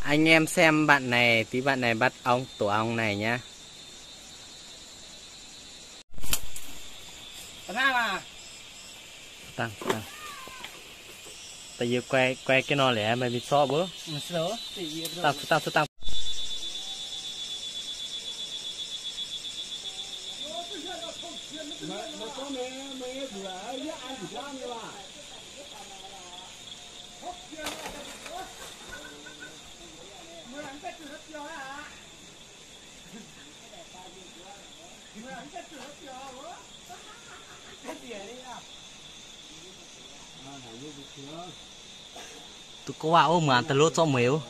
Anh em xem bạn này tí, bạn này bắt ong tuang này nhá. Tăng, tăng. Tao yie quay, quay cái no leh maiv mingh sortv wuov. Tăng, tăng, tăng. Duqv gorngv waac ov, muangx daaih lov zorqv mueiz ov.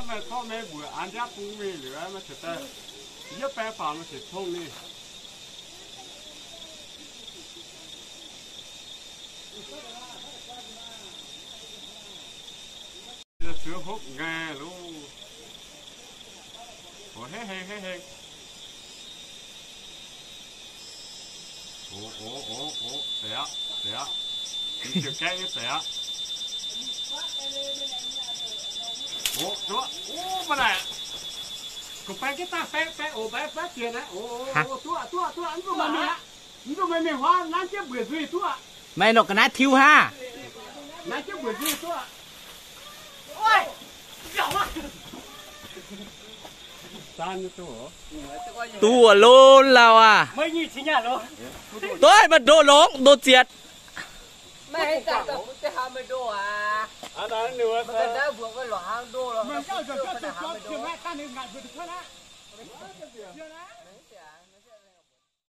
Meih zorqv meih mbuoqc an ndiapv bung mingh liuz, meih ceix daaih yietv baeng faaux meih ceix tong ninh. Zuov hopv ngaih loh. Oc, hengh hengh, hengh hengh. Oc, oc, oc, oc, deix aqv, deix aqv. Mingh ziepc gaeqv nyei deix aqv. Oc, duqv. Oc, maiv naaic. Gorqv-baeng jienv daaih, baeng, baeng, oc, baeng, baeng ziex naaiv. Oc, oc, duqv, duqv, duqv, mv duqv maaih mingh aqv. Mv duqv maaih mingh huaav, nanv jienv mbuoqc nzuih duqv aqv. Maaih norqc ga'naaiv tiux haa. Nanv jienv mbuoqc nzuih duqv aqv. Duqv lov lauh aac. Doiv maaih ndoh longx, ndoh zietc.